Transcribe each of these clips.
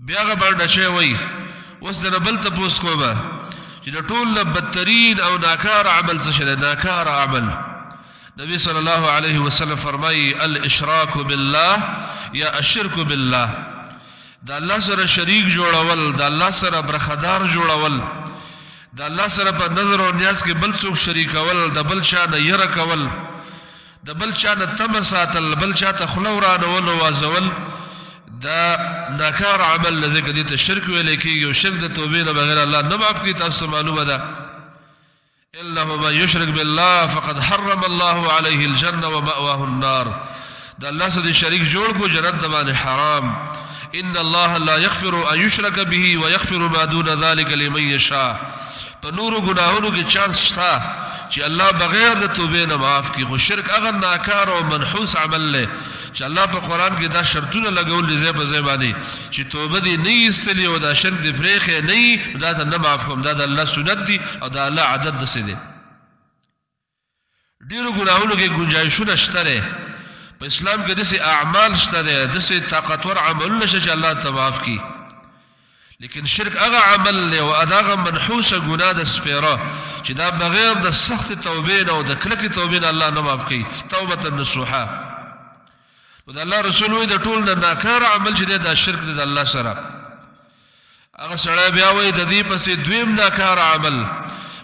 بیا هغه برډچی وایي، اوس درنه بل تپوس کوم چې د ټول نه بدترین او ناکاره عمل څه شی دی؟ ناکاره عمل نبی صلی الله علیه وسلم فرمایي، الاشراک بالله یا الشرک بالله، د الله سره شریک جوړول، د الله سره برخدار جوړول، د الله سره په نظر او نیاز کې بل څوک شریکول، د بل چا نه یره کول، د بل چا نه تمه ساتل، بل چا ته خوله ورانول او وازول، دا ناکار عمل دی، ځکه دې ته شرک ویل کېږي او شرک د توبې نه بغیر الله نه معاف کوي. تاسو ته معلومه ده، انه من يشرك بالله فقد حرم الله عليه الجنه ومأواه النار. د الله سره شریک جوړ کو، جنت د باندې حرام. ان الله لا يغفر ان يشرك به ويغفر ما دون ذلك لمن يشاء. په نورو ګناهونو کې چانس شته چې الله بغیر د توبې نه معاف کړي، خو شرک هغه ناکار او منحوس عمل دی چې الله په قرآن کې دا شرطونه لګول دي ځای په ځای باندې چې توبه دې نه ایستلې او دا شرک دې پرېښی نه وي، نو دا ته نه معاف کوم. دا د الله سنت دي او د الله عادت داسې دی. ډیرو ګناهونو کې گنجائشونه شته دی، په اسلام کې داسې اعمال شته دی، داسې طاقتور عملونه شته چې الله ته معاف کړي، لیکن شرک هغه عمل دی او هغه منحوسه ګناه د سپیره چې دا بغیر د سخت توبې نه او د کلکې توبې نه الله نه معاف کوي، توبه النصوحه. نو د الله رسول وایي، د ټول نه ناکاره عمل چې دی دا شرک دی د الله سره. هغه سړی بیا وایي، د دې پسې دویم ناکاره عمل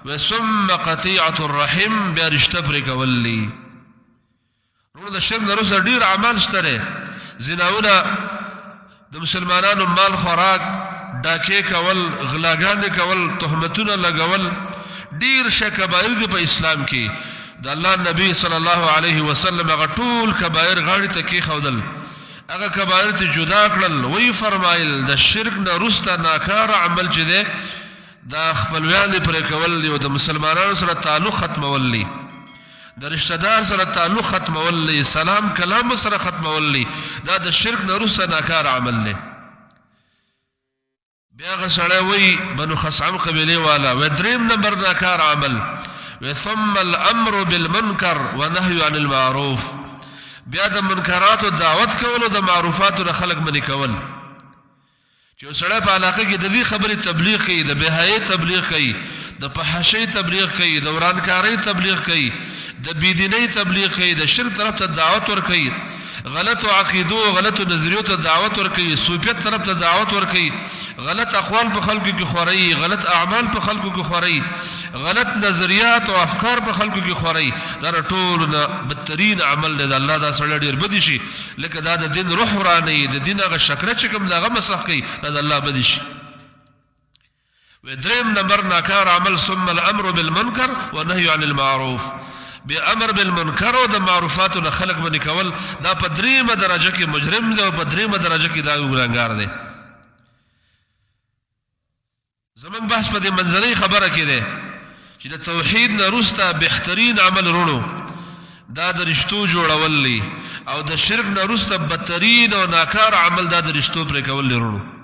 و ثم قطيعه الرحم، بیا رشتہ پرې کول دي. وروڼو، د شرک نه وروسته ډېر اعمال شته دی، زناونه، د مسلمانانو مال خوراک، ډاکې کول، غلاګانې کول، تهمتونه لګول، ډېر شه کبایر دي په اسلام کې. د الله نبی صلی الله علیه وسلم هغه ټول کبایر غاړې ته کېښودل، هغه کبایر ته جدا کړل، ویې فرمایل د شرک نه وروسته ناکاره عمل چې دی دا خپلویانې پرې کول دي او د مسلمانانو سره تعلق ختمول دي، د رشتہ دار سره تعلق ختمول دي، سلام کلام سره ختمول دي، دا د شرک نه وروسته ناکاره عمل دی. بیا هغه سړی وایي، بنو خثعم قبیلې والا وایي، دریم نمبر ناکار عمل وایي ثم الامر بالمنکر ونهی عن المعروف، بیا د منکراتو دعوت کول او د معروفاتو نه خلک منع کول. چې یو سړی په علاقه کې د دې خبرې تبلیغ کوي، د بېحیايۍ تبلیغ کوي، د فحاشۍ تبلیغ کوي، د ورانکارۍ تبلیغ کوي، د بېدینۍ تبلیغ کوي، د شرک طرف ته دعوت ورکوي، غلطو عقیدو او غلطو نظریو ته دعوت ورکوي، صوفیت طرف ته دعوت ورکوي، غلط اقوال په خلکو کې خوروي، غلط اعمال په خلکو کې خوروي، غلط نظریات او افکار په خلکو کې خوروي، دا د ټولو نه بدترین عمل دی. د الله دا سړی ډېر بدی شي، لکه دا د دین روح ورانوي، د دین هغه شکره چې کوم ده هغه مسخ کوي، دا د الله بدی شي. وې دریم نمبر ناکار عمل ثم الامر بالمنکر ونهي عن المعروف، بیا امر بالمنکر او د معروفاتو نه خلق منع کول، دا په دریمه درجه کې مجرم دی او په دریمه درجه کې دا ګناهګار دی. زمونږ بحث په دې منځنۍ خبره کې دی چې د توحید نه وروسته بهترین عمل وروڼو دا د رشتو جوړول دي او د شرک نه وروسته بدترین او ناکار عمل دا د رشتو پرې کول دي وروڼو.